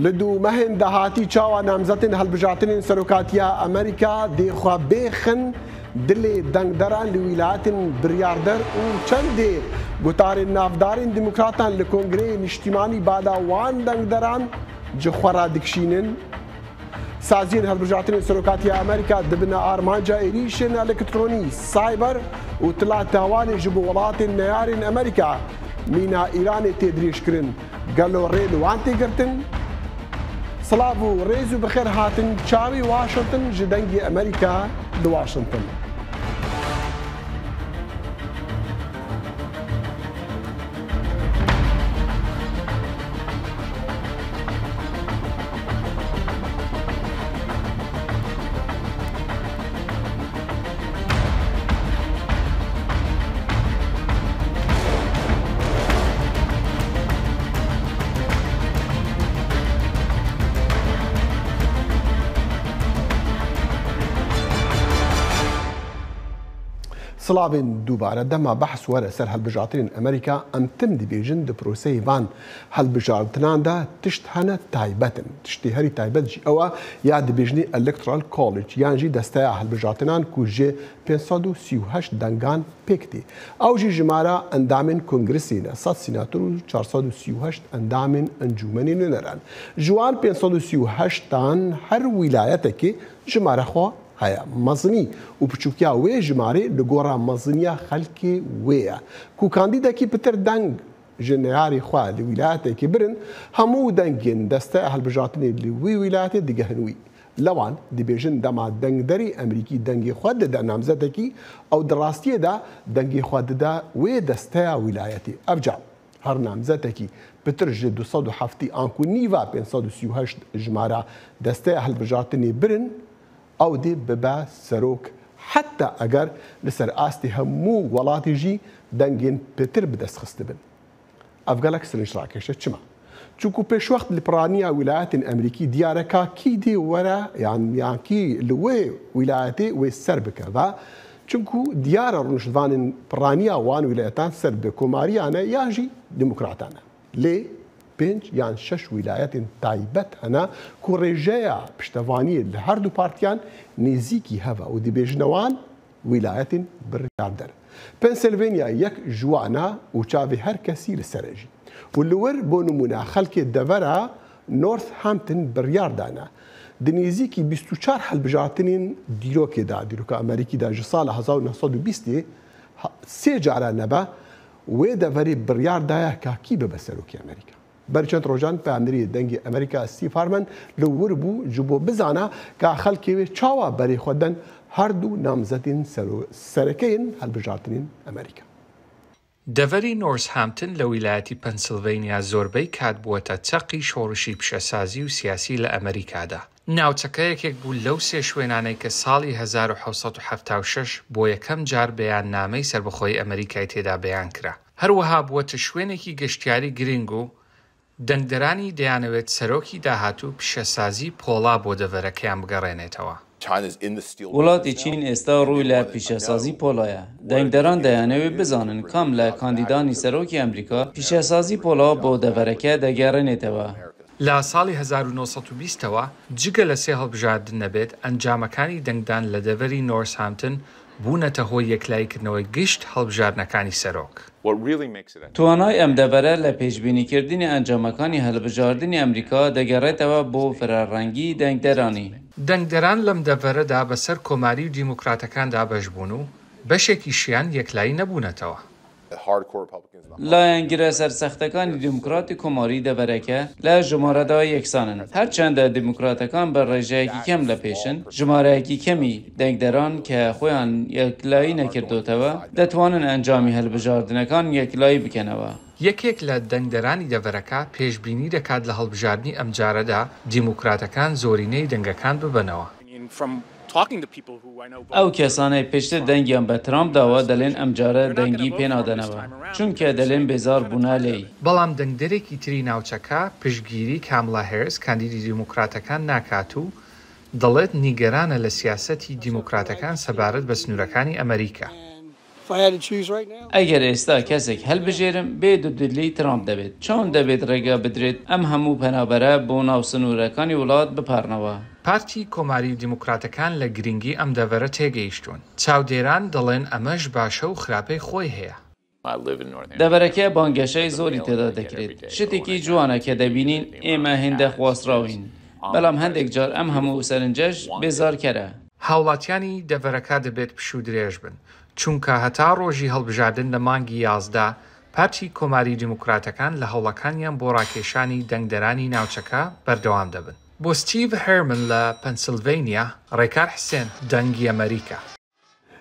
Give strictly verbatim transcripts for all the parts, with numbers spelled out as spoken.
Li dû mehên dahatî çawa namzetên hilbijartinên serokatiya Amerîka dê xwe bêxin dilê dengderan li wîlayetên biryarder û çendê gutarên navdarên demokratan li Kongreyê Niştîmanî bala wan dengderan ji xwe re dikişînin? Saziyên hilbijartinên serokatiya Amerîka dibine armanca êrîşên elektronî, cyber û tila tawanê ji bo welatên neyarên Amerîka, mîna Îranê tê dirêjkirin. Gelo rê li wan tê girtin? Silav û rêz û bi xêr hatin. Çavê Washington ji Dengê Amerîka li Washington. Silavên dubare. Dema behs were ser hilbijartinên Amerîka, em tim dibêjin di proseyê van hilbijartinan de tişt hene taybet in. Tiştê herî taybet jî ew e ya dibêjinê Electoral College yan jî desteya hilbijartinan ku ji pênc sed û sî û heşt dengan pêk tê. Ew jî jimara endamên kongresê ne, sed sînator û çar sed û sî û heşt endamên encûmenê nûneran. Ji wan pênc sed û sî û heştan her wîlayetekê jimara xwe heye. Mezinî û piçûkiya wê jimarê li gora meziniya xelkê wê ye. Ku kandîdekî pitir deng ji neyarê xwe li wîlayetekê birin, hemû dengên desteya hilbijartinê li wî wîlayetê digehin wî. Lewan dibêjin dema dengderê Amerîkî dengê xwe dide namzetekî, ew di rastiyê de dengê xwe dide wê desteya wîlayetê. Evca her namzetekî pitir ji du sed û heftî anku nîva pênc sed û sî û heşt jimara desteya hilbijartinê birin, ew dê bibe serok, heta eger li ser astê hemû welatê jî dengên pitir bi dest xistibin. Ev gelek sirinc rakêş e. Çima? Çunku pêşwext li piraniya wîlayetên Amerîkî diyar e ka kî dê were yan, yan kî li wê wîlayetê wê ser bikeve. Çunku diyar e rûniştvanên piraniya wan wîlayetan ser bi komariyan e yan jî demokratan e. Lê pênc yan şeş wîlayetên taybet hene ku rêjeya piştevaniyê li her du partiyan nêzîkî hev e û dibêjine wan wîlayetên biryarder. Pennsylvania yek ji wan e û çavê her kesî li ser e jî. Û li wir bo nimûne xelkê devera Northampton biryar dane. Di nêzîkî bîst û çar hilbijartinên dîrokê de, dîroka Amerîkî de ji sala hezar û neh sed û bîstê ha-, sê cara nebe wê deverê biryar daye ka kî bibe serokê Amerîka. Ber çend rojan peyamnerê Dengê Amerîka Steve Harman li wir bû ji bo bizana ka xelkê wê çawa berê xwe den her du namzetên sero-, sereke yên hilbijartinên Amerîka. دەڤەری نۆرسهامپتن لە ویلایەتی پەنسیلڤەینیا زۆربەی کات بووەتە چەقی شۆڕشی پیشەسازی و سیاسی لە ئەمریکادا. ناوچەکە یەکێک بوو لەو سێ شوێنانەی کە ساڵی هەزار و حەوت سەد و حەفتا و شەش بۆ یەکەم جار بەیاننامەی سەربەخۆی ئەمریکای تێدا بەیان کرا. هەروەها بووەتە شوێنێکی گەشتیاری گرنگ و دەنگدەرانی دەیانەوێت سەرۆکی داهاتوو پیشەسازی پۆڵا بۆ دەڤەرەکەیان بگەڕێنێتەوە. وڵاتی چین ئێستا ڕووی لە پیشەسازی پۆڵایە. دەنگدەران دەیانەوێت بزانن کام لە کاندیدانی سەرۆکی ئەمریکا پیشەسازی پۆڵا بۆ دەڤەرەکە دەگەڕێنێتەوە. لە ساڵی هەزار و نۆ سەد و بیست ەوە، جگە لە سێ هەڵبژاردن نەبێت، ئەنجامەکانی دەنگدان لە دەڤەری نۆرسهامپتن بوونەتە هۆی یەکلاییکردنەوەی گشت هەڵبژاردنەکانی سەرۆک. توانای ئەم دەڤەرە لە پێشبینیکردنی ئەنجامەکانی هەڵبژاردنی ئەمریکا دەگەڕێتەوە بۆ فرەڕەنگی دەنگدەرانی. دەنگدەران لەم دەڤەرەدا بەسەر کۆماری و دیموکراتەکاندا بەشبوون و بەشێکیشیان یەکلایی نەبوونەتەوە. لایەنگرە سەرسەختەکانی دیموکراتی کۆماری دەڤەرەکە لە ژمارەدا یەکسانن. هەرچەندە دیموکراتەکان بە ڕێژەیەکی کەم لە پێشن، ژمارەیەکی کەمی دەنگدەران کە خۆیان یەکلایی نەکردوتەوە دەتوانن ئەنجامی هەڵبژاردنەکان یەکلایی بکەنەوە. یەکێک لە دەنگدەرانی دەڤەرەکە پێشبینی دەکات لە هەڵبژاردنی ئەمجارەدا دیموکراتەکان زۆرینەی دەنگەکان ببەنەوە. ئەو کەسانەی پشتر دەنگیان بە ترامپ داوە دەلێن ئەمجارە دەنگی پێنادەنەوە، چونکە دەلێن بێزار بوونە لێی. بەڵام دەنگدەرێکی تری ناوچەکە پشتگیری کاملا هێرس کاندیدی دیموکراتەکان ناکات و دەڵێت نیگەرانە لە سیاسەتی دیموکراتەکان سەبارەت بە سنوورەکانی ئەمریکا. If I had to choose right now, Eger êsta kesek helbijêrim, bê dudilî Trump debêt. Çawn debêt rêge bidrêt em hemû penabere bo nav sinûrekanî welat biparnewe? Partî Komarî Demokratekan li girîngî em devere têgehiştûn. Çavdêran dilên eme ji başe û xirapê xwê heye. Devereke bangeşeyî zorî tê de dekirêt. Şitîkî ciwaneke debînîn ê me hênde xwesrawîn. Belam hindek car em hemû serinceş bêzarker e. Hawlatiyanî devereka dibêt pişûdirêj bin. Çunka heta rojî hilbijardin li mangî yazdeh, Partî Komarî Demokratekan li hewlakaniyan bo rakêşanî dengderanî navçeka berdewam dibin. Bo Steve Herman li Pennsylvania, Rêkar Hisên, Dengî Amerîka.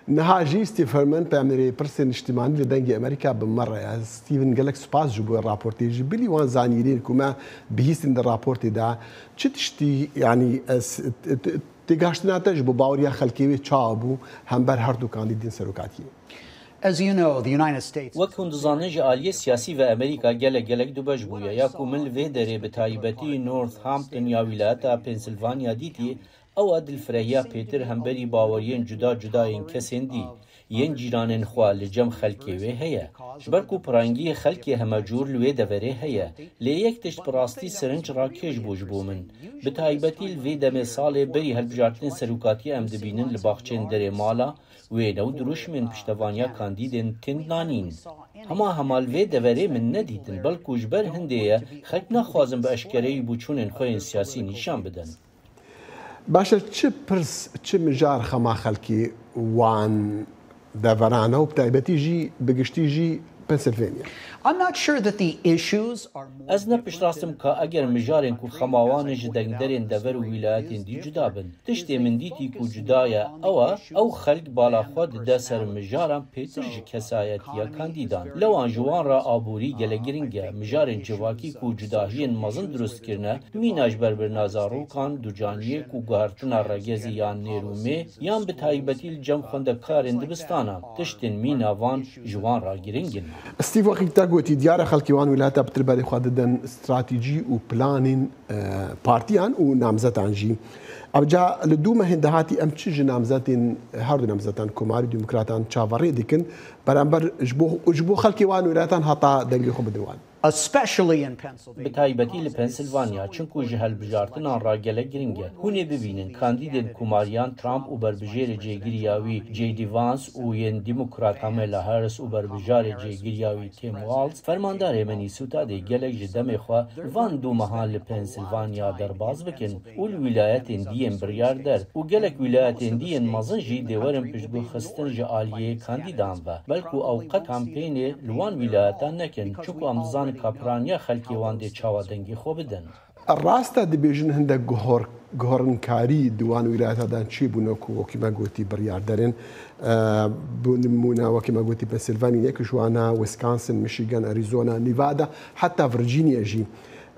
Niha jî Steve Herman, peyamnêrê pirsên niştimanî li Dengê Amerîka, bi me re ye. Steven, gelek spas ji bo raportê. Ji bilî wan zanîrên ku me bihîstin di raportê de, çi tiştî, yanî, ez, t-, t-, têgihiştina te ji bo baweriya xelkê wê çawa bû hember her du kandîdên serokatiyê? As you know, the United States Wek hûn dizanin, ji aliyê siyasî ve Amerîka gelek gelek dubeş bûye. Ya ku min li vê derê bi taybetî Northampton ya wîlayeta Pennsylvania dîtî, ew a dilfirehiya pêtir hemberî baweriyên cuda cuda yên kesên dî, yên cîranên xwe li cem xelkê wê heye. Ji ber ku pirangiyê xelkê heme cûr li wê deverê heye. Lê yek tişt bi rastî sirinc rakêş bû ji bo min. Bi taybetî li vê demê salê berî hilbijartinên serokatiyê em dibînin li baxçeyên derê mala, wêne û dirûşmên piştevaniya kandîdên têndanîn. Hema hema li vê deverê min nedîtin, belkû ji ber hindê ye xelk naxwazin bi eşkereyî bûçûnên xwe yên siyasî nîşan bidin. Baş e, çi pirs, çi mijar xema xelkê wan deveran e û bi taybetî jî, bi giştî jî Pennsylvania? I'm not sure that the issues are more Ez ne piştrast im ka eger mijarên ku xema wan in ji dengderên dever û wîlayetên dî cuda bin. Tiştê min dîtî ku cuda ye, ew e, ew xelk bala xwe dide ser mijaran pêtir ji kesayetiya kandîdan. Lewan ji wan re aborî gelek giring e. Mijarên civakî ku cudahiyên mezin dirust kirine, mîna ji ber birna zarokan, ducaniyê ku guhertina regezî yan nêr û mê, yan bi taybetî li cem xwendekarên dibistanan. Tiştên mîna van ji wan re giring in. Steve, wekî te gotî, diyar e xelkê wan wîlayeta pitir berê xwe didin stratejî û planên, e, partiyan û namzetan jî. Ev ca li du mehên dahatî em çi ji namzetên, her du namzetan, Komarî Demokratan çaverê dikin, beramber ji bo, ji bo xelkê wan wîlayetan heta dengê xwe bidin wan? Especially in Pennsylvania. Bi taybetî li Pennsylvania, çinku ji hilbijartinan re gelek giring e. Hûn ê bibînin, kandîdên Komariyan Trump û berbijêrê cêgiriya wî J D Vance û yên Demokrat Kamala Harris û berbijarê cêgiriya wî Tim Walz, fermandarê Minnesota dê gelek ji demê xwe van du mehan li Pennsylvania derbas bikin û li wîlayetên dî yên biryar der û gelek wîlayetên dî yên mezin jî dê werin piştguhxistin ji aliyê kandîdan ve. Belkû ew qet kampênê li wan wîlayetan nekin, çunku em dizanin ka piraniya xelkê wan dê çawa dengê xwe bidin. Rast e, dibêjin hindek guhor-, guhorinkarî di wan wîlayetan de çêbûne ku wekî me gotî biryarder in. E, bo nimûne wekî me gotî Pennsylvania yek ji wan e, Wisconsin, Michigan, Arizona, Nevada, heta Virginia jî.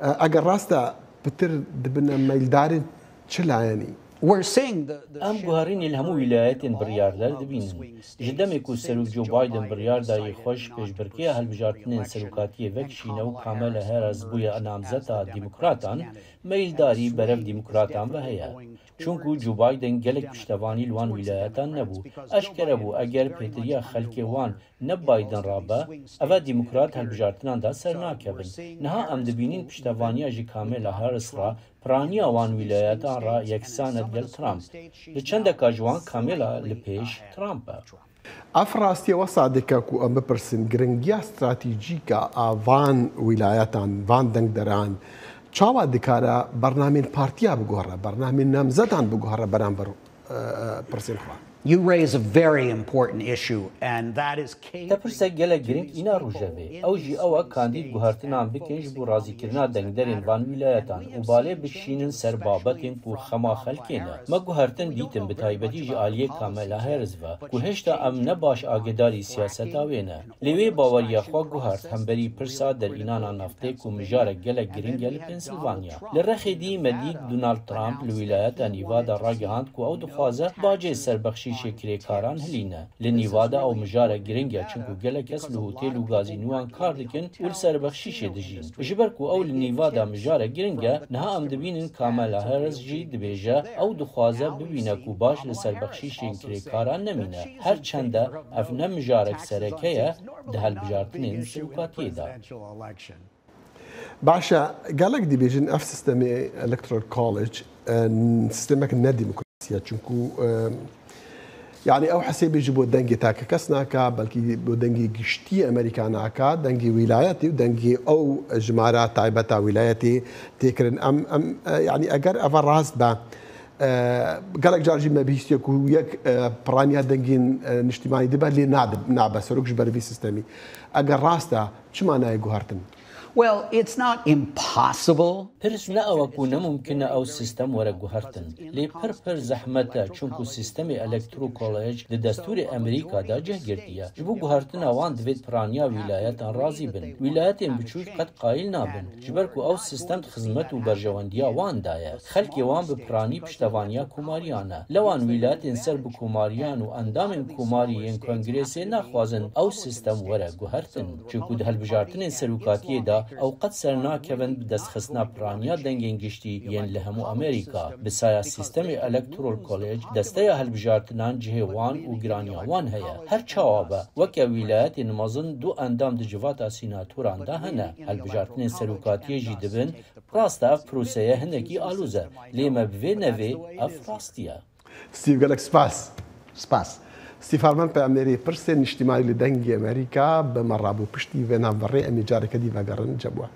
E, eger rast e, pitir dibine meyildarên çi layenî? We're seeing the, the Em shift guherînê li hemû wîlayetên biryarder dibînin. Ji demê ku Serok Joe Biden biryar dayî xwe ji pêşbirkiya hilbijartinên serokatiyê vekişîne û Kamala Harris bûye namzeta Demokratan, meyildarî berev Demokratan ve heye. Çunku Joe Biden gelek piştevanî li wan wîlayetan nebû. Eşkere bû, eger pêtiriya xelkê wan ne Biden re be, eve Demokrat hilbijartinan de ser nakevin. Niha em dibînin piştevaniya ji Kamala Harris re piraniya wan wîlayetan re yeksan e digel Trump. Li çendeka ji wan Kamala li pêş Trump e. Ev rastiye wesa dike ku em bipirsin, giringiya stratejîk a van wîlayetan, van dengderan, çawa dikare bernamên partiya biguhere, bernamên namzetan biguhere beramber, e, e, pirsên xwe? You raise a very important issue, and that is Te pirsek gelek giring îna rojevê. Ew jî ew e, kandîd guhertinan bikin ji bo razîkirina dengderên van wîlayetan û balê bikişînin ser babetên ku xema xelkê ne. Me guhertin dîtin, bi taybetî ji aliyê Kamala Harris ve, ku hêşta em ne baş agêdarî siyaseta wê ne. Lê wê baweriya xwe guhert hemberî pirsa derînana naftê ku mijarek gelek giring e li Pennsylvania. Li rexê dî me dît Donald Trump li wîlayeta Nevada ragihand ku ew dixwaze bacê serbexşî Şêkirêkaran hilîne. Li nîva de ew mijarek giring e, çinku gelek kes li hotêl û gazînuwan kar dikin û li serbexşîşê dijîn. Ji ber ku ew li nîva de mijarek giring e, niha em dibînin Kamala Harris jî dibêje, ew dixwaze bibîne ku baş li serbexşîşên kirêkaran nemîne. Her çend e ev ne mijarek sereke ye di hilbijartinên serokatiyê de. Baş e, gelek dibêjin ev sistemê Electoral College, e, sistemek ne demokrasî ye. Çunku, e, yanî ew hesêbê ji bo dengê takekes nake, belkî bo dengê giştî Amerîka nake, dengê wîlayetê û dengê ew jimara taybet a wîlayetê tê kirin. Em, em, e, yanî eger eva rast be, e, gelek car jî me bihîstiye ku yek, e, piraniya dengên, e, niştimanî dibe, lê nadi-, nabe serok ji ber vî sistemî. Eger rast e, çima nayê guhertin? Well, it's not impossible. Pirs ne ew e ku ne mumkin e ew sîstem were guhertin. Lê pir pir zehmet e, çunku sîstemê Electoral College di destûrê Amerîka de cih girtiye. Ji bo guhertina wan divêt piraniya wîlayetan razî bin. Wîlayetên biçûk qet qayîl nabin. Ji ber ku ew sîstem di xizmet û berjewendiya wan de ye. Xelkê wan bi piranî piştevaniya komariyan e. Lewan wîlayetên ser bi komariyan û endamên komarî yên kongresê naxwazin ew sîstem were guhertin. Çunku di hilbijartinên serokatiyê de ew qet ser nakevin bi destxistina piraniya dengên giştî yên li hemû Amerîka. Bi saya sîstemê Electoral College, desteya hilbijartinan cihê wan û giraniya wan heye. Her çawa be, weke wîlayetên mezin du endam di civata sînatoran de hene. Hilbijartinên serokatiyê jî dibin, rast e ev proseye hinekî aloz e, lê me bi vê nevê ev rastî ye. Steve, gelek spas. Spas. Steve Harman, peyamnêrê pirsên niştimanî li Dengê Amerîka, bi me rabû. Piştî vê navberê em ê careke dî vegerin cem we.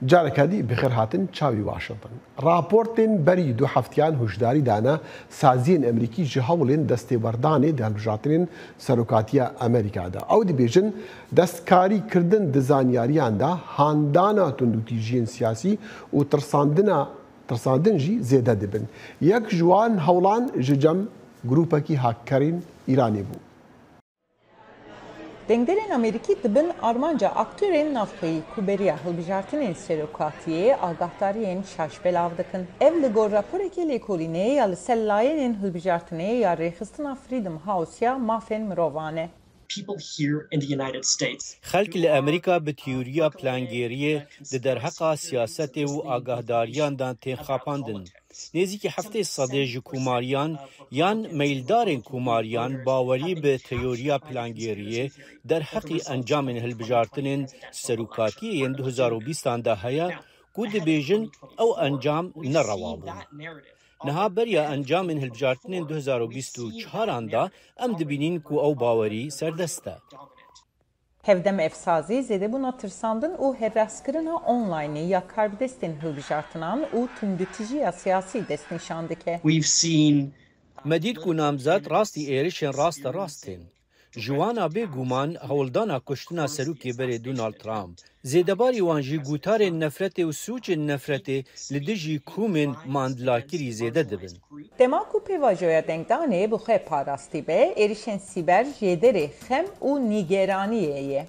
Careke dî bi xêr hatin çawî Washington. Raportên berî du heftiyan hişdarî dane saziyên Amerîkî ji hewlên destêwerdanê di hilbijartinên serokatiya Amerîka de. Ew dibêjin destkarî kirdin di zanyariyan de handana tundûtîjiyên siyasî û tirsandina, tirsandin jî zêde dibin. Yek ji wan hewlan ji cem grûpekî hakkerên Îranê bû. Dengderên Amerîkî dibin armanca aktorên navxweyî ku beriya hilbijartinên serokatiyê agahdariyên şaş belav dikin. Ev li gor raporekê lêkolînê ya li ser layênên hilbijartinê ya Rêxistina Freedom House ya Mafên Mirovan e. People here in the United States. Xelk li Amerîka bi teoriya plangêriyê di derheqa siyasetê û agahdariyan de tên xapandin. Nêzîkî heftê sedê ji komariyan yan meyildarên komariyan bawerî bi teoriya plangêriyê derheqî encamên hilbijartinên serokatiyê yên du hezar û bîstan de heye ku dibêjin ew encam nerewa bûn. Niha beriya encamên hilbijartinên du hezar û bîst û çaran de em dibînin ku ew bawerî serdest e. Hevdem ev sazî zêdebûna tirsandin û hevraskirina onlaynê ya karbidestên hilbijartinan û tundûtîjiya siyasî destnîşan dike. We've seen Me dît ku namzet rastî êrişên rasterast tên. Ji wan a bêguman hewldana kuştina serokê berê Donald Trump. Zêdebarî wan jî gutarên nefretê û sûcên nefretê li dijî komên mandilakirî zêde dibin. Dema ku pêvajoya dengdanê bi xwe parastî be, êrişên sîber jêderê xem û nîgeraniyê ye.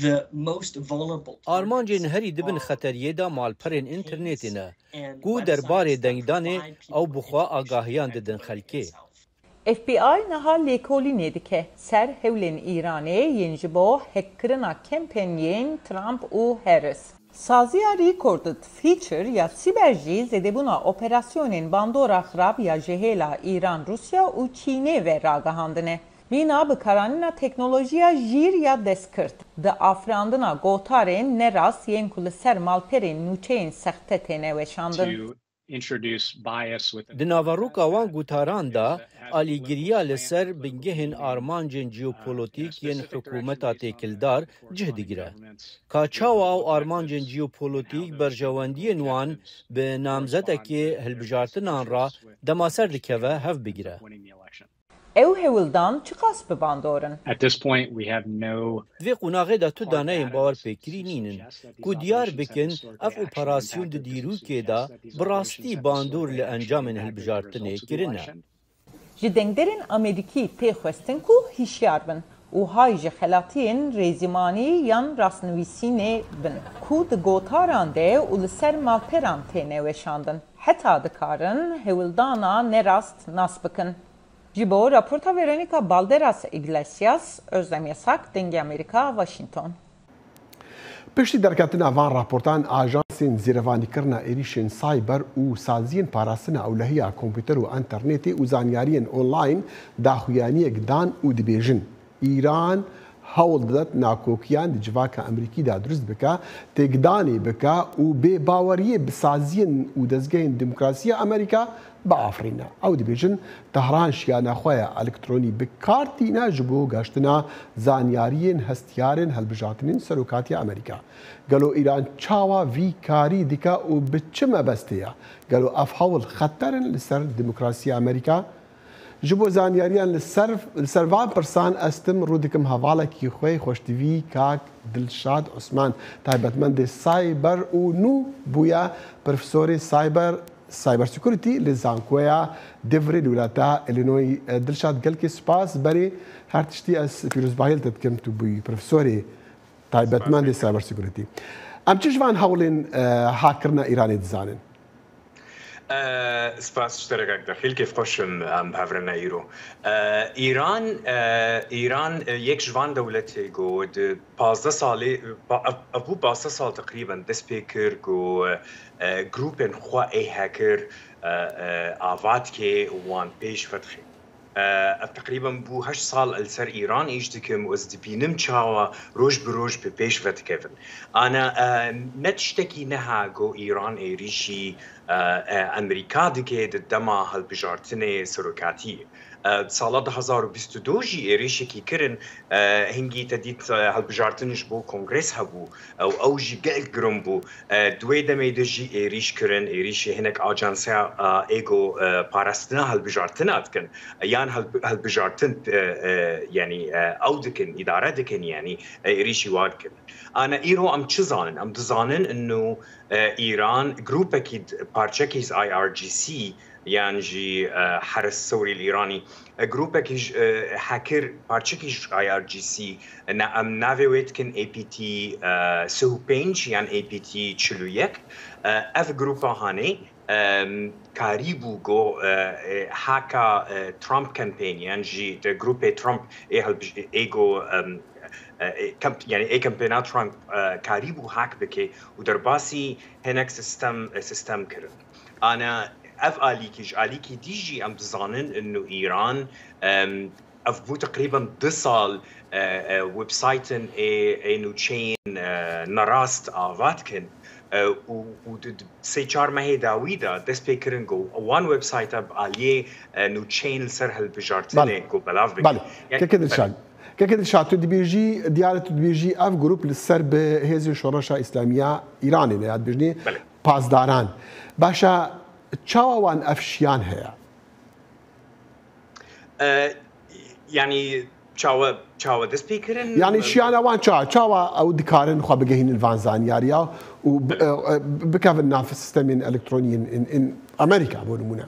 The most vulnerable. Armancên herî dibin xeteriyê de malperên înternetê ne, ku derbarê dengdanê ew bi xwe agahiyan didin xelkê. F B I niha lêkolînê dike ser hewlên Îranê yên ji bo hekkirina kempeynên Trump û Harris. Saziya Recorded Feature ya sîber jî zêdebûna operasyonên bandora xirab ya ji hêla Îran, Rûsya û Çînê ve ragihandine. Mîna bikaranîna teknolojiya jîr ya destkirt, di afirandina gotarên nerast yên ku li ser malperên nûçeyên sexte têne weşandin. Di naveroka wan gotaran de alîgiriya li ser bingehên armancên jeopolotîk yên hikûmeta têkildar cih digire. Ka çawa ew armancên jeopolotîk berjewendiyên wan bi namzetekê hilbijartinan re dema ser dikeve hev bigire. Ew hewldan çiqas bi bandor in? At this point, we have no Di vê qonaxê de tu daneyên bawerpêkirî nînin ku diyar bikin ev operasyon di dîrokê de bi rastî bandor li encamên hilbijartinê kirine. Ji dengderên Amerîkî tê xwestin ku hişyar bin û hay ji xelatiyên rêzîmanî yan rastnivîsînê bin ku di gotaran de û li ser malperan têne weşandin, heta dikarin hewldana nerast nas bikin. Ji bo raporta Veronica Balderas Iglesias, Özlem Yasak, Dengê Amerîka, Washington. Piştî derketina van raportan, ajansên zêrevanîkirina êrîşên cyber û saziyên parastina ewlehiya kompûter û înternetê û zanyariyên online daxuyaniyek dan û dibêjin, Îran hewl didet nakokiyan di civaka Amerîkî de durust bike, têkdanê bike û bêbaweriyê bi saziyên û dezgehên demokrasî ya Amerîka biafirîne. Ew dibêjin, Tehran şiyana xwe ya elektronî bi kar tîne ji bo gaştina zanyariyên hestiyarên hilbijartinên serokatiya Amerîka. Gelo Îran çawa vî karî dike û bi çi mebestê ye? Gelo ev hewl xeter in li ser demokrasiya Amerîka? Ji bo zanyariyan li ser, li ser van pirsan ez tim rû dikim hevalekî xwe yê xweştivî kak Dilşad Osman, taybetmendê cyber û nû bûye profesorê cyber, cyber security li Zankoya Denverê li welata Illinois. Dilşad, gelkî spas berê her tiştî ez pîrozbahiyê li te dikim, tu bûyî profesorê taybetmendê cyber security. Em çi ji van hewlên, e, hakkirina Îranê dizanin? E, spas ji te re kak Dexîl, kêfxweş im em bi hev re ne îro. E, Îran, e, Îran, e, yek ji van dewletê ku di pazdeh salê, pa-, ev, ev bû pazdeh sal teqrîben dest pê kir ku, e, grûpên xwe ê hekir, e, e, ava dike û wan pêş vedixê. E, ev teqrîben bû heşt sal li ser Îran îş dikim û ez dibînim çawa roj bi roj bi pêş ve dikevin. Ana, e, ne tiştekî neha ku Îran êrîşî, e, e, Amerîka dike di dema hilbijartinê serokatiyê. E, di sala du hazar û bîst û du jî êrîşekî kirin, e, hingî te dît, e, hilbijartin ji bo kongres hebû, e, û ew jî gelek girin bû. E, di wê demê de jî êrîş kirin, êrîşê hinek ajanseya, e, êgo, e, parastina hilbijartina dikin, e, yan hilb-, hilbijartin, e, e, yanî, e, ew dikin, îdare dikin, yanî, e, êrîşî wa dikin. Ana îro em çi zanin? Em dizanin inu, e, Îran grûpekî d-, parçekî ji I R G C, yan jî, e, Heres Sewrî li Îranî, e, grûpekî ji, e, hekir, parçekî ji I R G C, ne, em navê wê dikin A P T, e, sih û pênc yan A P T çil û yek. E, ev grûpa hanê, e, karî bû go, e, e, haka, e, Trump campaign yan jî di grûpê Trump ê hilbij-, ê go, e, e, ê kamp-, yanî ê kampêna Trump, e, karî bû hak bike û derbasî hinek sistem, e, sistem kirin. Ana ev alîkî, ji alîkî dî jî em dizanin inu Îran, em, ev bû teqrîben du sal, e, e, websaytin ê, ê nûçeyên, e, nerast ava dikin, e, û, û di, di sê çar mehê dawî de dest pê kirin ku wan websayta bi aliyê, e, nûçeyên li ser hilbijartinê Belê. ku belav bikin. Belê. Yani, Keke Dilşad. Keke Dilşad, tu dibêjî, diyar e tu dibêjî ev grup li ser bi Hêzên Şoreşa Îslamiya Îranê ne, ya dibêjinê Belê. Pasdaran. Başa, çawa wan ev şiyan heye? E, yanî çawa, çawa dest pê kirin? Yanî şiyana wan ça-, çawa ew dikarin xwe bigehînin van zanyariya û bi-, Belê. e, e, bikevin nav sistemên elektronî in, in, in Amerîka, bo nimûne?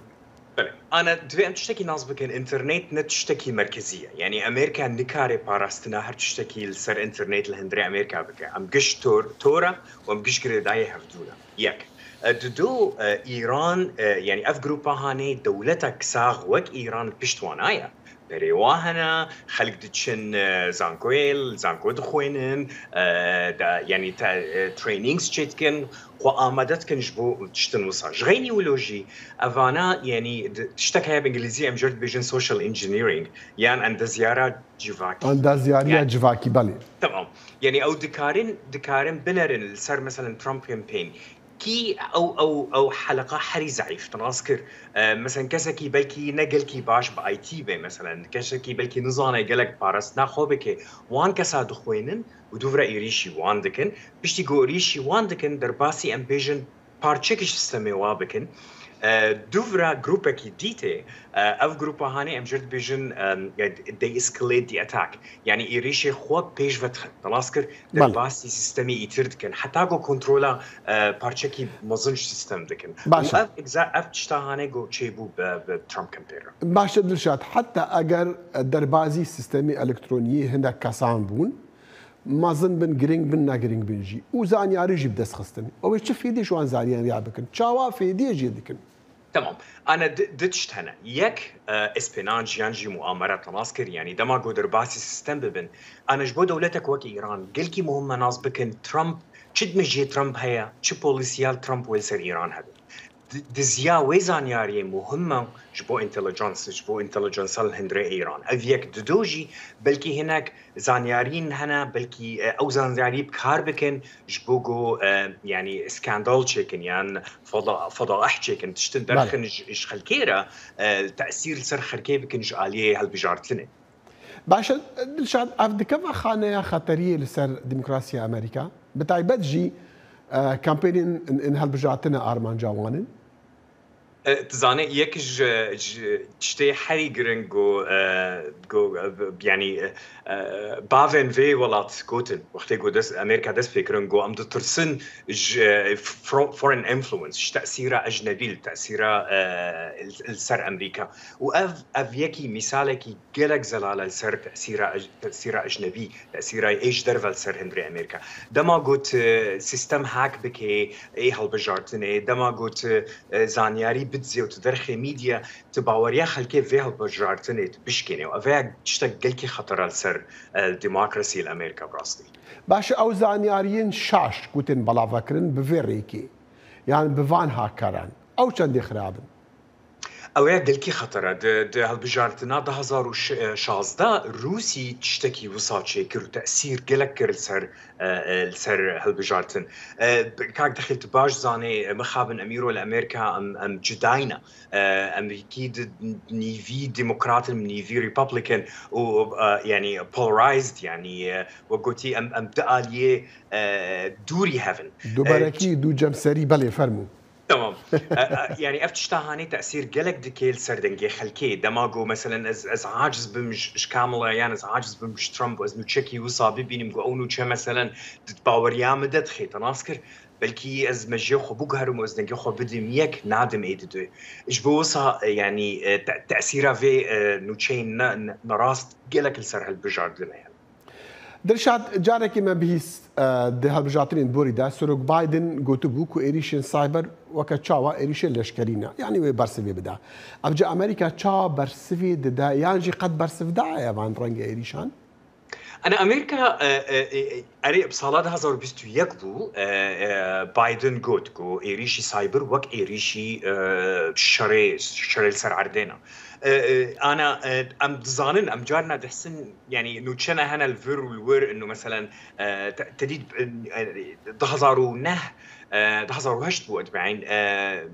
Belê. Ana, divê em tiştekî nas bikin, înternet ne tiştekî merkezî ye. Yanî Amerîka nikare parastina her tiştekî li ser înternet li hundirê Amerîka bike. Em giş tor, tor e û em giş girêdayê hevdû ne. Yek. E, didu, e, Îran, e, yanî ev grûpa hanê dewletek sax wek Îran pişt wana ye. Berê wa hene, xelk diçin, e, zankoyê, li zanko dixwênin, e, da, yanî te, e, trainings çêdikin, xwe amade dikin ji bo tiştin wisa. Ji xeynî wilo jî, evana, yanî di, tiştek heye bi îngilîzî em jê re dibêjin social engineering, yan endezyara civakî. Endezyariya Yani, civakî, belê. Tamam. Yanî ew dikarin, dikarin binerin li ser, meselen, Trump campaign. Kî ew, ew, ew heleqa herî zeîf, te nas kir. E, meselen, kesekî belkî ne gelkî baş bi I T be, meselen, kesekî belkî nizane gelek parastina xwe bike, wan kesa dixwênin û dûvre êrîşî wan dikin. Piştî ku êrîşî wan dikin, derbasî em bêjin parçekî ji sistemê wa bikin. E, dûvra grûpekî dîtê, e, ev grûpa hanê em jê dibêjin, e, they escalate the attack. Yanî êrîşê xwe pêş ve dixin. Te nas kir, Belê. derbasî sistemê îtir dikin. Heta ku kontrola, e, parçekî mezin ji sistem dikin. Baş Û e. ev, exa- ev tişta hanê ku çêbû bi, bi Trump campaign re. Baş e Dilşad, heta eger derbazî sistemê elektroniyê hindek kesan bûn, mezin bin, girîng bin, ne girîng bin jî. Û zanyarî jî bi dest xistin. Ew ê çi fêdê ji wan zanyariya bikin? Çawa fêdê jê dikin? Tamam. Ana di, di tişt hene. Yek, e, espênanc yan jî muamere te nas kir. Yanî dema ku derbasî sistem bibin. Ana ji bo dewletek wek Îran, gelkî muhim me nas bikin, Trump, çi dimijê Trump heye, çi polîsiyal Trump wê li ser Îran hebe. Di, diziya wê zanyariyê muhim e ji bo intelligence, ji bo intelligence li hundirê Îran. Ev yek. Dido jî, belkî hinek zanyariyên hene, belkî, e, ew zanyarî bi kar bikin ji bo ku, e, yanî skandal çêkin yan feda-, fedaih çêkin, tiştin Belê. derxin ji, ji xelkê re, e, tesîr li ser xelkê bikin ji aliyê hilbijartinê. Baş e, Dilşad, ev dikeve xaneya xeteriyê li ser demokrasiya Amerîka? Bi taybet jî, e, kampênên in, in hilbijartinê armanca wan in? E, tu zanî, yek ji, ji tiştê herî giring ku, e, ku, e, yanî, e, bavên vê welat gotin, wextê ku dest, Amerîka dest pê kirin, ku em ditirsin ji, e, fro-, foreign influence, ji tesîra ecnebî, li tesîra, e, li, li ser Amerîka. Û ev, ev yekî mîsalekî gelek zelal e li ser tesîra ec-, tesîra ecnebî, tesîra ê ji derve li ser hundirê Amerîka. Dema got, e, sîstem hack bike ê hilbijartinê, dema got, e, zanyarî bidizê û tu derxê media, tu baweriya xelkê vê hilbijartinê tu bişkênê û ev ya tiştek gelkî xeter e li ser, e, demokrasî li Amerîka bi rastî. Baş e, ew zanyariyên şaş ku tên belavekirin bi vê rêkê, yan bi van hakkaran, ew çendê xirab in? Ew ya gelkî xeter e. Di, di hilbijartina du hazar û şazdeh Rûsî tiştekî wisa çêkir û tesîr gelek kir li ser, e, e, li ser hilbijartin. E, kak Dexîl, tu baş zanê, e, mixabin em îro li Amerîka em, em cudayne. E, Amerîkî di nîvî demokrat in, nîvî republican û, e, yanî polarized, yanî, e, wek gotî em, em di aliyê, e, dûrî hev in. Du E, berekî, du cemserî, belê, fermû. Tamam. E, e, yanî ev tişta hanê tesîr gelek dike li ser dengê xelkê. Dema ku, meselen, ez, ez aciz bim ji, ji Kamala yan ez aciz bim ji Trump, ez nûçekî wisa bibînim ku ew nûçe, meselen, di baweriya min de dixê, te nas kir. Belkî ez mejiyê xwe biguherim û ez dengê xwe bidim yek, nadim ê didu. Ji bo wisa, e, yanî, e, te-, tesîra vê, e, nûçeyên ne, ne, nerast gelek li ser hilbijartin heye. Dilşad, carekê me bihîst, e, di hilbijartinên borî de Serok Biden gotibû ku êrîşên cyber weke çawa êrîşên leşkerî ne, yanî wê bersivê bide. Evca Amerîka çawa bersivê dide, yan jî qet bersiv daye van rengê êrîşan? Ana Amerîka, e, e, e, erê, bi sala du hazar û bîst û yek bû, e, e, Biden got ku êrîşî cyber wek êrîşî, e, şerê, şerê li ser erdê ne. E, e, ana, e, em dizanin, em carna dihsin, yanî nûçe ne hene li vir û li wir, inu meselen, e, te-, te dît, e, e, du hazar û neh, e, du hazar û heşt bû, ez dibînim, e,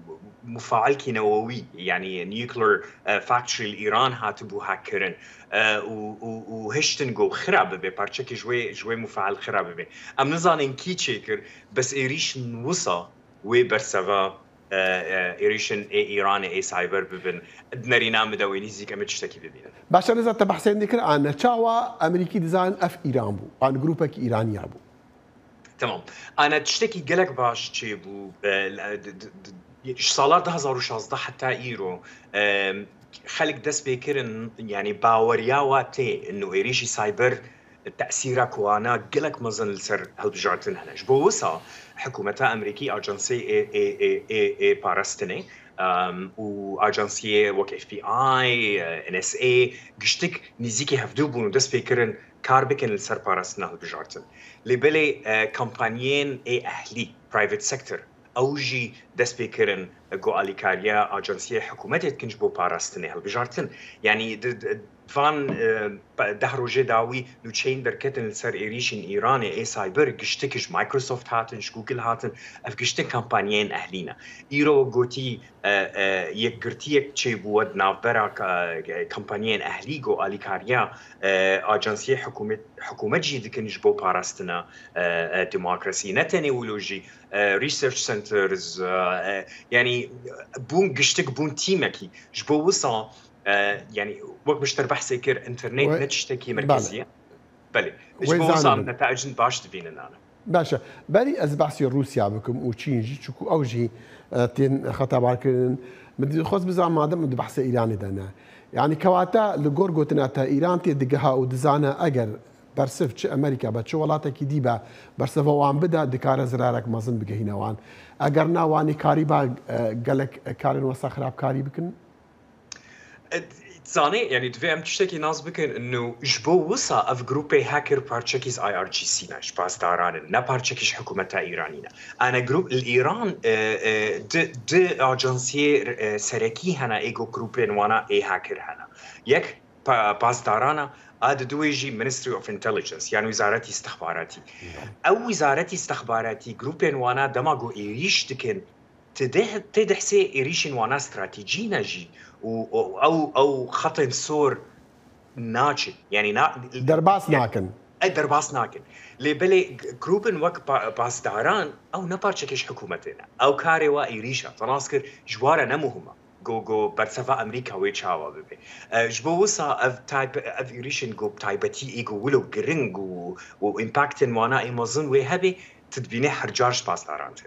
mufailkî newewî, yanî nuclear, e, factory li Îran hatibû hackkirin, e, û, û, û hiştin ku xira bibe, parçekî ji wê, ji wê mufail xira bibe. Em nizanin kî çêkir, bes êrîşin wisa wê berseva, e, e, êrîşin ê Îranê ê cyber bibin. Di nerîna min de wê nîzîk em ê tiştekî bibînin. Baş e, rêza te behsê hindê kir, a ne çawa Amerîkî dizanin ev Îran bû, an grûpekî Îraniya bû. Tamam. Ana tiştekî gelek baş çêbû, e, di, di, di, ji sala du hazar û şazdeh heta îro, e, xelk dest pê kirin, yanî baweriya wa tê, inu êrîşî cyber tesîra ku wana gelek mezin li ser hilbijartin hene. Ji bo wisa hikûmeta Amerîkî ajansê ê, ê, ê, ê, ê parastinê, em, û ajansiyê wek F B I, e, N S A, giştik nîzîkî hevdû bûn û dest pê kirin kar bikin li ser parastina hilbijartin. Lê belê, e, kampanyên ê ehlî, private sector, ew jî dest pê kirin ku alîkariya ajansiyê hikûmetê dikin ji bo parastinê hilbijartin. Yanî di, di, van e, pe- deh rojê dawî nûçeyên derketin li ser êrîşên Îranê ê cyber, giştik ji Microsoft hatin, ji Google hatin, ev giştin kampanyayên ehlî ne. Îro gotî e, e, yekgirtiyek çêbûwe di navbera ka- e, kampanyayên ehlî ku alîkariya e, ajansiyê hikûmet, hikûmet jî dikin ji bo parastina e, e, demokrasî. Ne tenê wilo jî e, research centers, e, e, yanî bûn giştik, bûn tîmekî. Ji bo wisa e, yanî wek min ji te behsê kir, internet ne tiştekî merkezî ye. Belê. Ji bo wisa em netecin baş dibînin ana. Baş e. Berî ez behsê Rûsya bikim û Çîn jî, çiku ew jî e, tên xetabarkirin. Min dixwest bizan madem û di behsê Îranê de ne. Yanî kewata li gor gotina te Îran tê digiha û dizane eger bersiv çi Amerîka be, çi welatekî dî be, bersiva wan bide, dikare zirarek mezin bigihîne wan. Eger na, wanî karîba e, gelek karên wesa xirabkarî bikin? E, Zanê, yanî divê em tiştekî nas bikin, ino ji bo wisa ev grûpê hacker parçekî ji I R G C ne, ji pasdaran in, ne parçekî ji hikûmeta Îranî ne. Ane grûp li Îran e, e, di, di ajansiyê e, serekî hene ê ku grûpên wana ê hacker hene. Yek pa, pasdarana, a di duwê jî Ministry of Intelligence, yan Wîzaretî Istixbaratî. Ew Wîzaretî Istixbaratî grûpên wana dema ku êrîş dikin, ti dê, tê dihsê êrîşên wana stratejî ne jî û, û ew, ew xetên sor naçin. Yanî na, Derbas nakin. E, derbas nakin. Lê belê grûpên wek pa, pasdaran, ew ne parçekê ji hikûmetê ne. Ew karê wa êrîş e. Te nas kir, ji wa re ne muhim e. Go, go bersiva Amerîka wê çawa bibe. E, ji bo wisa ev tayb-, ev êrîşên go taybetî ê go wilo giring û, û împaktên wana ê mezin wê hebe, tu dibînî her car ji pasdaran tê.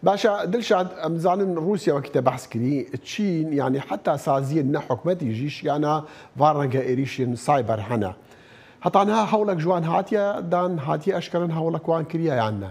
Baş e, Dilşad, em zanin Rûsya wekî te behs kirî, Çîn, yanî heta saziyên ne hikûmetî jî şiyana van renge êrîşên cyber hene. Heta niha hewlek ji wan hatiye dan, hatiye eşkerin hewlek wan kiriye yan ne?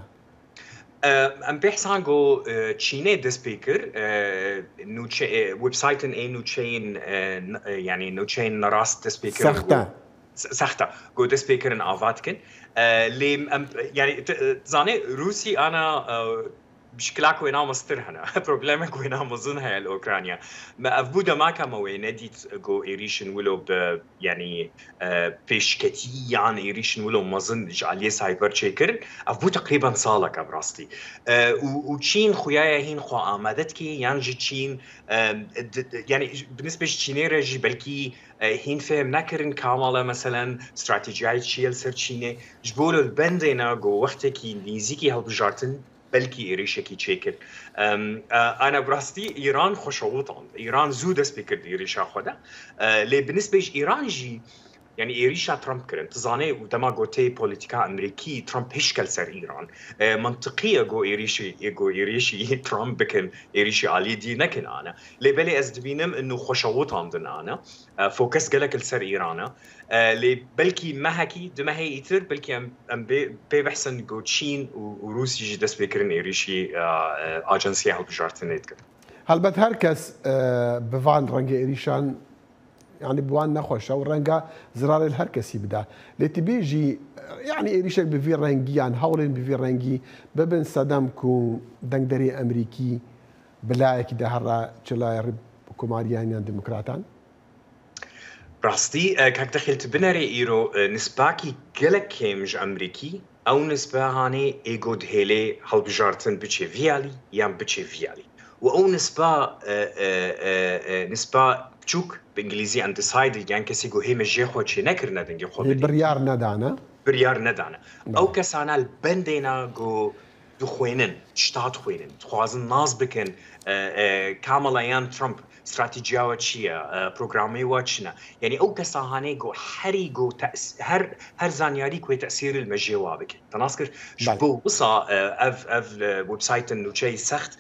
E, Em pê hsan ku e, Çînê dest pê kir, e, nûçe-, e, websaytên ê nûçeyên, e, n-, e, yanî nûçeyên nerast dest pê kirin ku Sexte. Se-, sexte, ku dest pê kirin ava dikin. E, lê em, yanî, t-, e, zanê Rûsî ana, e, şikilak wêna mestir hene. Problemek wêna mezin heye li Ukrayna. Me ev bû demaka me wê nedît ku êrîşin wilo bi, yanî, e, pêşketî yan êrîşin wilo mezin ji aliyê cyber çêkirin. Ev bû teqrîben salek, ev rastî. E, û, û Çîn xuyaye hîn xwe amade dike, yan ji Çîn, e, di, di, yanî bi nisbê ji Çînê re jî belkî e, hîn fêm nekirin kamale, meselen, stratejiya çi ye li ser Çînê. Ji bo li bendê ne ku wextekî nêzîkî hilbijartin belkî êrîşekî çêkir. Em, e, ana bi rastî Îran xwe şewitand. Îran zû dest pê kir di êrîşa xwe de. E, lê bi nisbê ji Îran jî, yanî êrîşa Trump kirin. Tu zanê û dema gotê polîtîka Amerîkî, Trump hişk e li ser Îran. E, mintiqî ye ku êrîşî, ku êrîşî Trump bikin, êrîşî alî dî nekin ane. Lê belê ez dibînim ino xwe şewitandin ane. E, fokus gelek li ser Îran e. E, lê belkî mehekî, du mehê îtir, belkî em, em bê, pê behsin ku Çîn û, û Rûsî jî dest pê kirin êrîşî, e, e, ajansiya hilbijartinê dikin. Helbet her kes, e, bi van rengê êrîşan, yanî bi wan nexweş e û renga zirarê li her kesî bida. Lê tu bêjî, e, yanî êrîşek bi vî rengî yan hewlên bi vî rengî bibin sedem ku dengderê Amerîkî bi layekî de here çi layê rê komariyan yan demokratan? Rastî, e, kak Dexîl, tu binerê îro, e, nisbakî gelek kêm ji Amerîkî, ew nisbe hanê ê ku dihêlê hilbijartin biçe vî alî yan biçe vî alî. Û ew nisba, e, e, e, e, nisba biçûk, bi îngilîzî undecided, yan kesê ku hê me jê xwe çê nekirine dengê xwe Hê bidê. Biryar nedane. Biryar nedane. Belê. Ew kesana li bendê ne ku dixwênin, tişta dixwênin, dixwazin nas bikin, e, e, Kamala yan Trump stratejiya we çi ye, e, programê we çi ne? Yanî ew kesa hanê ku herî ku tes-, her, her zanyarî ku wê tesîrî li mejê wa bike. Te nas kir? Ji Belê. Bo wisa, e, ev, ev, e, websaytên nûçeyî sext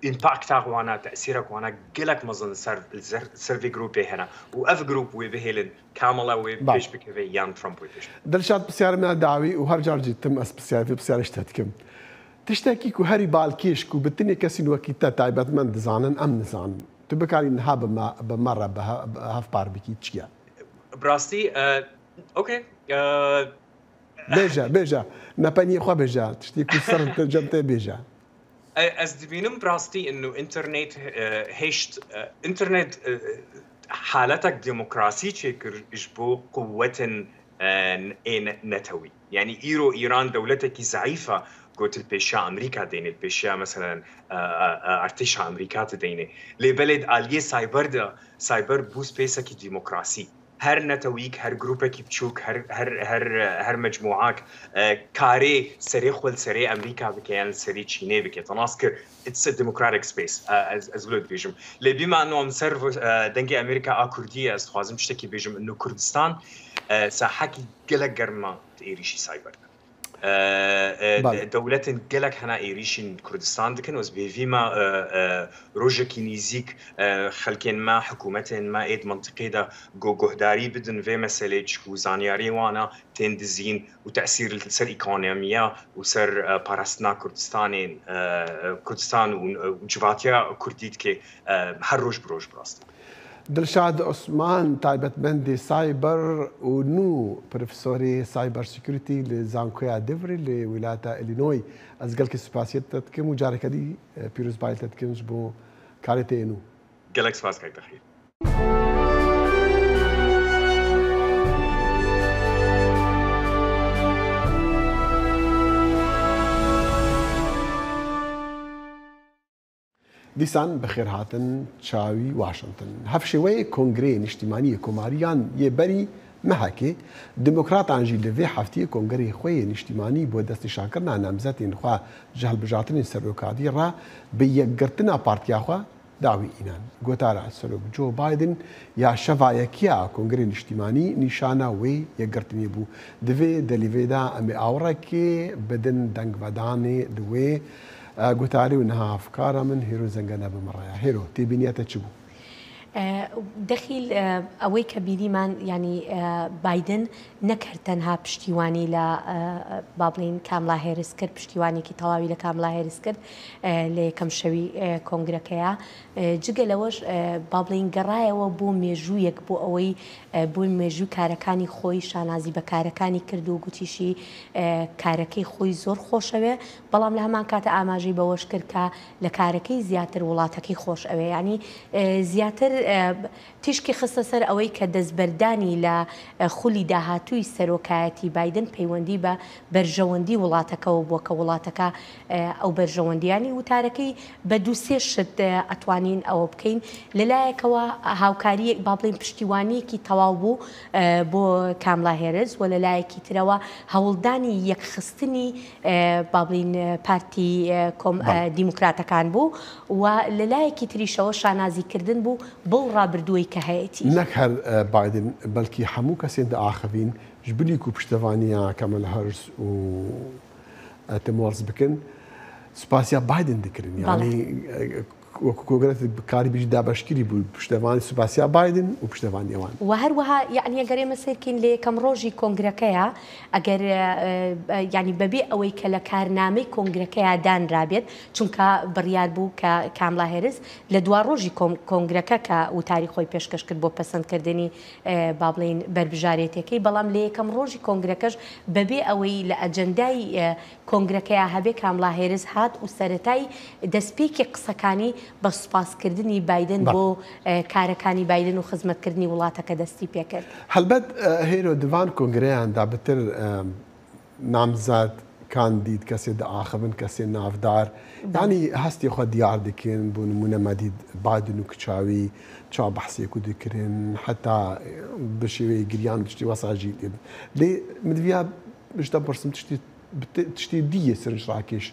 împakta wana, tesîrek wana gelek mezin li ser, li ser, ser vê grûpê hene û ev grûp wê bihêlin Kamala wê Belê. Pêş bikeve yan Trump wê pêş bikeve. Dilşad, pisyarê me dawî û her car jî tim ez pisyarê vê pisyarê ji te dikim. Tiştekî ku herî balkêş ku bi tinê kesîn wekî te taybetmend dizanin, em nizanin. Tu bikarî niha bi me, bi me re bi he-, bi hevpar bikî, çi ye? Bi rastî, e, okey, e, Bêje, bêje. Nepeniyê xwe bêje. Tiştê ku ser te cem te bêje. E, ez dibînim bi rastî ino internet, e, hêşt, e, internet, e, haletek demokrasî çêkir ji bo quwetên, e, ê ne-, netewî. Yanî îro Îran dewletekî zeîf e, got li pêşiya Amerîka deyne, li pêşiya, meselen, e, e, e, artêşa Amerîka tu deyne. Lê belê di aliyê cyber de, cyber bû spaceekî demokrasî. Her netewîk, her grûpekî biçûk, her, her, her, her mecmuak, e, karê serê xwe li serê Amerîka bike yan li serê Çînê bike. Te nas kir, it's a democratic space. E, ez, ez wilo dibêjim. Lê bîma no em ser, e, dengê Amerîka a Kurdî ye, ez dixwazim tiştekî bêjim. Ino Kurdistan, e, sahekî gelek germ e di êrîşî cyber de. E, e, Belê. de-, dewletên gelek hene êrîşîn Kurdistan dikin. Ez bêvî me, e, e, rojekî nîzîk, e, xelkên me, hikûmetên me ê di mentiqê de gu-, guhdarî bidin vê meselê, çikû zanyariyê wan a tên dizîn û tesîr li ser ekonomiya û ser, e, parastina Kurdistanê, e, Kurdistan û, û civatiya Kurdî dike, e, her roj bi roj bi rastî. Dilşad Osman, taybetmendê cyber û nû profesorê cyber security li Zankoya Denver li wilata Illinois. Ez gelkî spasiyê te dikim û careke dî, e, pîrozbayî te dikim ji bo karê te yê nû. Gelek spas kek Dexîl. Dîsan bi xêr hatin çawî Washington. Hevşêweyê Kongreyê Niştîmanî yê Komariyan yê berî mehekê, Demokratan jî li vê heftiyê kongreyê xwe yê niştîmanî bo destnîşankirina namzetên xwe ji hilbijartinên serokatî re bi yekgirtina partiya xwe dawî înan. Gotara Serok Joe Biden ya şeva yekiya Kongreyê Niştîmanî nîşana wê yekgirtinê bû. Di vê delîvê de em ê awirekê bidin dengvedanê li wê, e, gotarî û niha hevkara min Hêro Zengene bi min re ye. Hêro, têbîniya te çi bû? E, Dexîl, e, ئەوەی کە بینیمان، یعنی، ئە، بایدن نەک هەر تەنها پشتیوانی لە، ئە، با بڵێن، کاملا هێرس کرد، پشتیوانێکی تەواوی لە کاملا هێرس کرد، ئە، لە یەکەم شەوی، ئە، کۆنگرەکەیە. ئە، جگە لەوەش، ئە، با بڵێن، گەڕایەوە بۆ مێژوویەک، بۆ ئەوەی، ئە، بۆ مێژوو کارەکانی خۆی، شانازی بە کارەکانی کرد و گوتیشی، ئە، کارەکەی خۆی زۆر خۆشەوێ، بەڵام لە هەمان کاتە ئاماژەی بەوەش کرد کە لە کارەکەی زیاتر وڵاتەکەی خۆش ئەوێ. یعنی، ئە، زیاتر، ئە، تیشکی خستە سەر ئەوەی کە دەستبەردانی لە، ئە، خولی داهاتووی سەرۆکایەتی بایدن پەیوەندی بە بەرژەوەندی وڵاتەکەەوە بووە، کە وڵاتەکە، ئە، ئەو بەرژەوەندیانی وتارەکەی بە دوو سێ شت، ئە، ئەتوانین ئەوە بکەین. لەلایەکەوە هاوکاریەک، با بڵێن، پشتیوانیەکی تەواو بوو، ئە، بۆ کاملا هێرس، و لە لایەکی ترەوە هەوڵدانی یەکخستنی، ئە، با بڵێن، پارتی، ئە، کۆم-، ئە، بەڵێ. دیموکراتەکان بوو، و لە لایەکی تریشەوە شانازیکردن بوو بەو ڕابردووەی کە هەیەی. نەک هەر، ئە، بایدن، بەڵکی هەموو کەسێن دەئاخڤین، ji bilî ku piştevaniya Kamala Harris û، ئە، Tim Walz bikin، سوپاسیا بایدن dikirin. بەڵێ. یعنی، ئە، وەکو کۆگرەت بکاری بژی دابەشکری بوو، پشتەوانی سوپاسیا بایدن و پشتەوانی ئەوان. و هەروەها، یعنی، ئەگەر ئێمە سیر بکەین لە یەکەم ڕۆژی کۆنگرەکەیە، ئەگەر، ئە، ئە، یعنی، بەبێ ئەوەی کە لە کارنامەی کۆنگرەکەیە دانرابێت، چونکە بڕیار بوو کە کاملا هێرس لە دوا ڕۆژی کۆم-، کۆنگرەکە کە وتاری خۆی پێشکەش کرد بۆ پەسەندکردنی، ئە، با بڵێن، بەربژارێتەکەی، بەڵام لە یەکەم ڕۆژی کۆنگرەکەش بەبێ ئەوەی لە ئەجەندای، ئە، کۆنگرەکەیە هەبێ، کاملا هێرس هات و سەرەتای دەستپێکی قسەکانی بە سوپاسکردنی بایدن بە- بۆ، ئە، کارەکانی بایدن و خزمەتکردنی وڵاتەکە دەستی پێکرد. هەلبەت، ئە، هێرۆ، di van kongreyan de bi tir، ئە، namzet، کاندید، kesê diaxivin، kesê navdar، بەڵێ. یعنی، hestê xwe diyar dikin، بۆ نمونە me dîت بایدن و کچاوی çawa behsê ku dikirin، heta، ئە، bi şêweyê giriyan û tiştê wesa jî lê. Lê min diviya ji te bipirsim, tiştê Bi te-, tiştê dî yê sirinc rakêş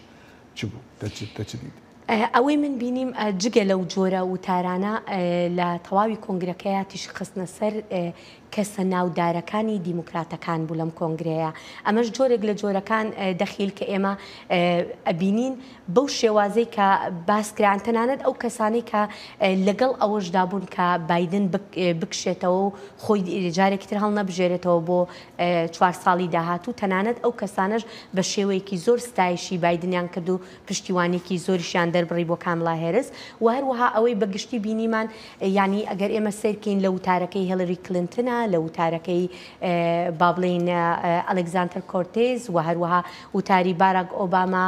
çi bû? Te çi, te çi dît؟ ئە، ئەوەی من بینیم، ئە، جگە لەو جۆرە وتارانە، ئە، لە تەواوی کۆنگرەکەیە تیشک خستنە سەر، ئە، کەسە ناودارەکانی دیموکراتەکان بوو لەم کۆنگرەیە. ئەمەش جۆرێک لە جۆرەکان، ئە، دەخیل کە ئێمە، ئە، ئەبینین بەو شێوازەی کە باس کران، تەنانەت ئەو کەسانەی کە، ئە، لەگەڵ ئەوەشدا بوون کە بایدن بک-، ئە، بکشێتەوە و خۆی جارێکی تر هەڵنەبژێرێتەوە بۆ، ئە، چوار ساڵی داهاتوو. تەنانەت ئەو کەسانەش بە شێوەیەکی زۆر ستایشی بایدنیان کرد و پشتیوانیەکی زۆریشیان بڕی بۆ کاملا هێرس. و هەروەها ئەوەی بە گشتی بینیمان، یعنی ئەگەر ئێمە سیرکەین لە وتارەکەی هیلاری کلنتنە، لە وتارەکەی با بڵێن ئەلکزاندەر کۆرتێز و هەروەها وتاری باراک ئۆباما،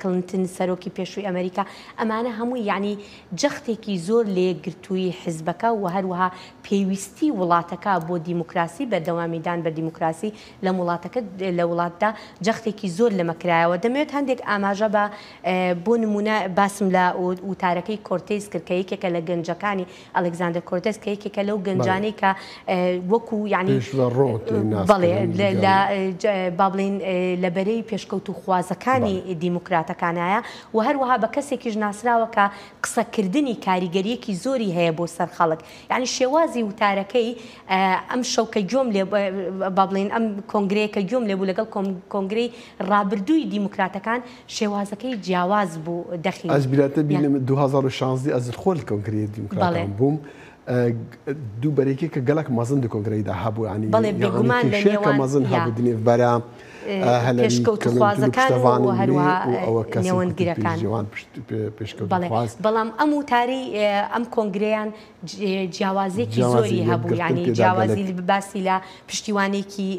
کلنتن سەرۆکی پێشووی ئەمریکا، ئەمانە هەمووی یعنی جەختێکی زۆر لە یەکگرتووی حیزبەکە و هەروەها پێویستی وڵاتەکە بۆ دیموکراسی، بەردەوامیدان بە دیموکراسی لەم وڵاتەکە، لە وڵاتدا جەختێکی زۆر لەمە کرایەوە. دەمەوێت هەندێک ئاماژە بە، بۆ نمونە باسم لە وتارەکەی کۆرتێز کرد کە یەکێکە لە گەنجەکانی ئەلکزاندەر کۆرتێز کە یەکێکە لەو گەنجانەی کە وەکو یعنی بەڵێ با بڵێن لە بەرەی پێشکەوتوخوازەکانی دیموکراتەکانایە و هەروەها بە کەسێکیش ناسراوە کە قسەکردنی کاریگەریەکی زۆری هەیە بۆ سەر خەڵک. یعنی شێوازی وتارەکەی ئەم شەو کە گوێم لێ با بڵێن ئەم کۆنگرەیە کە گوێم لێ بوو لەگەڵ کۆنگرەی ڕابردووی دیموکراتەکان شێوازەکەی جیاواز بوو. دەخی ئەز بیراتە بینم دوو هەزار و شانزدە ئەز خۆ لە کۆنگرەی دیموکراتەکان بووم. دوو بەرێکی کە گەلک مەزن دی کۆنگرەیدا هەبوو، ینی بەڵێ بێگومان لە نێوان مەزن هەبوو دنێڤەرە پێشکەوتوخوازەکان و هەروەها نێوەندگرەکان. پێشکەوتوخواز. بەڵام ئەم وتاری ئەم کۆنگرەیان جیاوازیەکی زۆری هەبوو، یعنی جیاوازی باسی لە پشتیوانێکی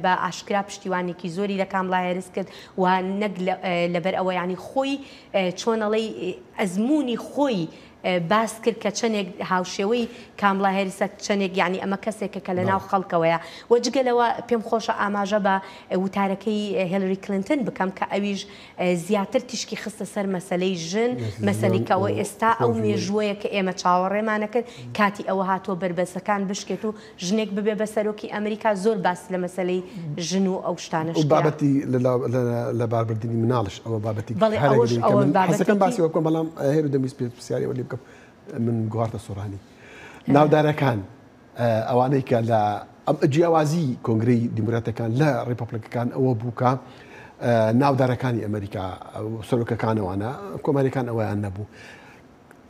بە ئاشکرا پشتیوانێکی زۆری لە کاملا هێرس کرد و نەک لەبەر ئەوە یعنی خۆی چۆنەڵی ئەزمموی خۆی باس کرد کە چەندێک هاوشێوەی کاملا هێرسە، چەندێک یعنی ئەمە کەسێکە کە لە ناو خەڵکەوەیە. وە جگە لەوە پێم خۆشە ئاماژە بە وتارەکەی هیلاری کلنتن بکەم کە ئەویش زیاتر تیشکی خستە سەر مەسەلەی ژن، مەسەلەی کە ئەوە ئێستا ئەو مێژووەیە کە ئێمە چاوەڕێمانەکرد، کاتی ئەوە هاتووە بەربەستەکان بشکێت و ژنێک ببێ بە سەرۆکی ئەمریکا. زۆر باس لە مەسەلەی ژن و ئەو شتانە شکرا. بابەتی لە باربردنی مناڵش ئەوە بابەتی بەڵێ ئەوەش ئەوە بابەتێکی حەزەکەم باسی وە بکەم، بەڵام هێرو دەمویست پێ پرسیاری ئەوە لێ بکەم. من گوهارتە سۆرانی ناودارەکان ئەوانەی کە لە جیاوازی کۆنگرەی دیموکراتەکان لە ڕێپبلکەکان ئەوە بوو کە ناودارەکانی ئەمریکا سەرۆکەکانەوانە کۆماریەکان ئەویان نەبوو.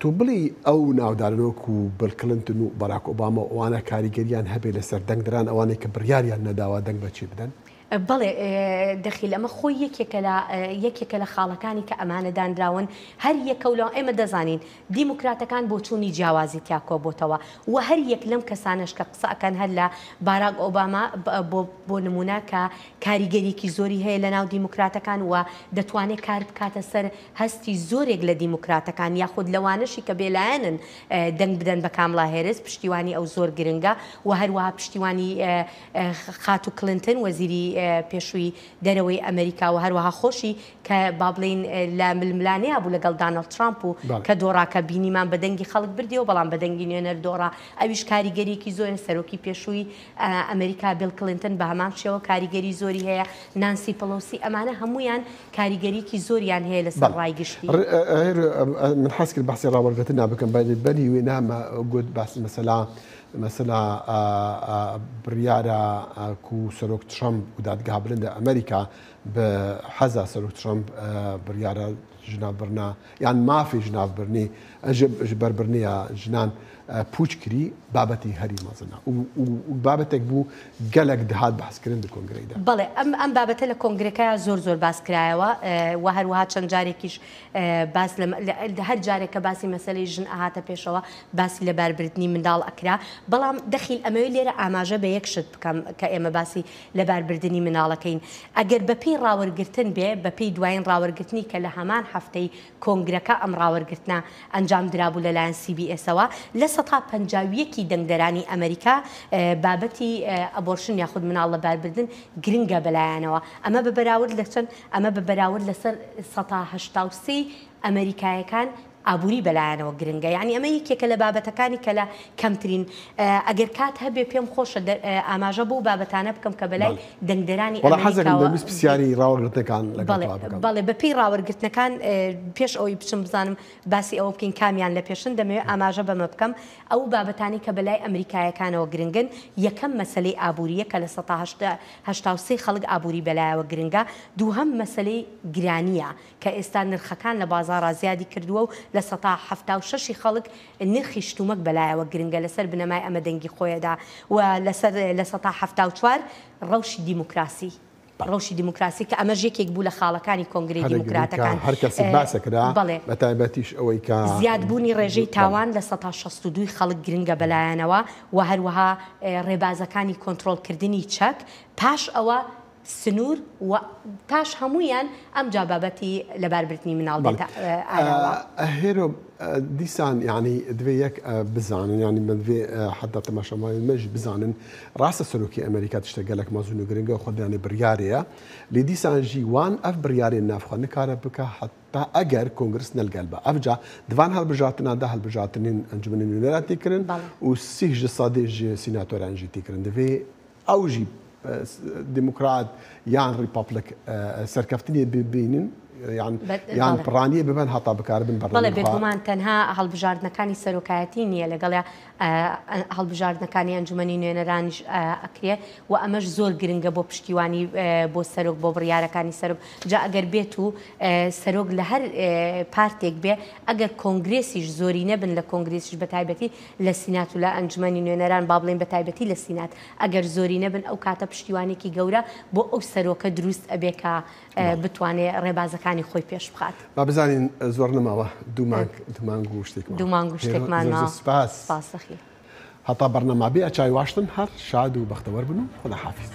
تۆ بڵێ ئەو ناودارە وەکو بل کلنتن و بەراک ئۆباما و ئەوانە کاریگەریان هەبێ لەسەر دەنگدران، ئەوانەی کە بڕیاریان نەداوە دەنگ بە چی بدەن؟ بەڵێ دەخیل ئەمە خۆی یەکێکە لە یەکێکە لە خاڵەکانی کە ئەمانە دانراون. هەر یەکە و لەوان ئێمە دەزانین دیموکراتەکان بۆچوونی جیاوازی تیا کۆبۆتەوە و هەر یەک لەم کەسانەش کە قسە ئەکەن هەر لە باراک ئۆباما بۆ نمونە کە کاریگەریەکی زۆری هەیە لە ناو دیموکراتەکان و دەتوانێت کار بکاتە سەر هەستی زۆرێک لە دیموکراتەکان یاخود لەوانەشی کە بێلایەنن دەنگ بدەن بە کاملا هێرس. پشتیوانی ئەو زۆر گرنگە و هەروەها پشتیوانی خاتو کلنتن وەزیری پێشووی دەرەوەی ئەمریکا و هەروەها خۆشی کە با بڵین لە ململانەیە بوو لەگەڵ دانەڵد ترامپ و کە دۆڕاکە بینیمان بە دەنگی خەڵک بردیەوە، بەڵام بە دەنگی نوێنەر دۆڕا. ئەویش کاریگەریەکی زۆرە. سەرۆکی پێشووی ئەمریکا بیل کلنتن بە هەمان شێوە کاریگەری زۆری هەیە. نانسی پلۆسی، ئەمانە هەمویان کاریگەریەکی زۆریان هەیە لەسەر ڕای گشتی. من حەز کرد بەحسی ڕاوەرگرتن نابکەم بەری بەری وێ نامە گوت باس مەسەلا مەسەلا بڕیارە کو سەرۆک ترامپ و دادگا بلندە ئەمریکا بە حەزا سەرۆک ترامپ بڕیارە ژنابرنا یان مافی ژنابرنی ji ber birniya jinan pûç kirî babetî herî mezin e û babetêk bû gelek dihat behskirin di kongreyê de. Belê, em em babete li kongrekeya zor zor bas kirayewe we her wiha çend carekî ji bas li her careke basî meseleyê jin ehate pêşewe, basî li ber birdinî mindal ekira. Belam dexîl em ê lêre amaje be yek şit bikem ke ême basî li ber birdinî minalekeyin. Eger bi pê rawirgirtin bê, bi pê duayên rawirgirtinî ke li heman hefteyî kongreka em rawirgirtina encam dirabû li layen C B S ewa, li seta penca û yekî dengderanî Amerîka babetî abortion yaxud minal li ber birdin giring e bi layanewa. Eme bi berawir li çend? Eme bi berawir li ser seta heşta û sê Amerîkayekan aborî belayanewa giring e. Yanî eme yekeke li babetekani ke li kemtirîn, eger kat hebe pêm xweş e amaje bo babetane bikim ke belay dengderanî Amerîka we. Belê, belê, bi pey rawirgirtinekan pêş ew biçim bizanim basî ew bikin kamiyan li pêşin demê amaje beme bikim. Ew babetanî ke belay Amerîkayekan ew giring in. Yekem meselê aborî ye ke li seta heşta û sê xelik aborî belaya we giring e. Duhem meselê giranî ye. Ke êsta nirxekan li bazara ziyadî kirdiwe û li seta hefta û şeşî xelik nirxî ştûmek belayewe giring e. Li ser binemay eme dengî xwe ye da we li ser li seta hefta û çar rewşî demokrasî. ڕەوشی دیموکراسی، کە ئەمەش یەکێک بوو لە خاڵەکانی کۆنگرەی هەرە گرنگ کە دیموکراتەکان. هەر کەسێک ئێ، باسە کرا، بەڵێ. بە تایبەتیش ئەوەی کە زیادبوونی ڕێژەی بەڵێ. تاوان لە سەتا شەست و دوو خەڵک گرنگە بەلایەنەوە و هەروەها، ئێ، ڕێبازەکانی کۆنترۆلکردنی چەک، پاش ئەوە سنوور و پاش هەمویان ئەم جا بابەتی لەباربردنی مناڵ بەڵێ. دێتە، ئێ، ئاراوە. ئە، هێرۆ، ئە، دیسان، یعنی، دەبێ یەک، ئە، بزانن، یعنی، من دەبێ، ئە، حتا تەماشەمانێ مەژی بزانن، ڕاستە سەرۆکی ئەمریکا تشتە گەلک مەزون و گرنگە، خۆدیانی بریارەیە، لێ دیسان ژی وان ئەف بریارێ نافخوا نکارە بکە، حتا ئەگەر کۆنگرس نەلگەل بە. ئەفجا دوان هەڵبژاتنان دا هەڵبژاتنین ئەنجومەنی نوێنەران تێکردن بەڵێ. و سی ژ سادێ ژێ سیناتۆران ژی تێکردن. دەبێ ئەو ژی، ئە، س-، دیموکرات یان ریپابلیک، ئە، سەرکەفتنی ببینن، یان، بە-، یان بەڵێ. پڕانیە ببن هەتا بکاربن بەڵێ، بەڕێ بێگومان تەنها هەڵبژاردنەکانی سەرۆکایەتی نییە لەگەڵ، ئە، هەڵبژاردنەکانی ئەنجومەنی نوێنەرانیش، ئە، ئەکرێ و ئەمەش زۆر گرنگە بۆ پشتیوانی، ئە، بۆ سەرۆک، بۆ بڕیارەکانی سەرۆک. جا ئەگەر بێت و، ئە، سەرۆک لە هەر، ئە، پارتێک بێ، ئەگەر کۆنگرێسیش زۆری نەبن، لە کۆنگرێسیش بە تایبەتی لە سینات و لە ئەنجومەنی نوێنەران، با بڵێن بە تایبەتی لە سینات، ئەگەر زۆری نەبن، ئەو کاتە پشتیوانێکی گەورە بۆ ئەو سەرۆکە دروست ئەبێ کە، ئە، بەڵێ. بتوانێ ڕێبازەکانی خۆی پێش بخات. با بزانین، زۆر نەماوە، دوو مانگ، دوو مانگ و شتێک ماوە. دوو مانگ و شتێک هێرۆ، مان زۆر، ماوە. زۆر سپاس. سپاس دەخی. هەتا بەرنەما بێ ئەچای واشتن، هەر شاد و بەختەوەر بن و خدا حافظ.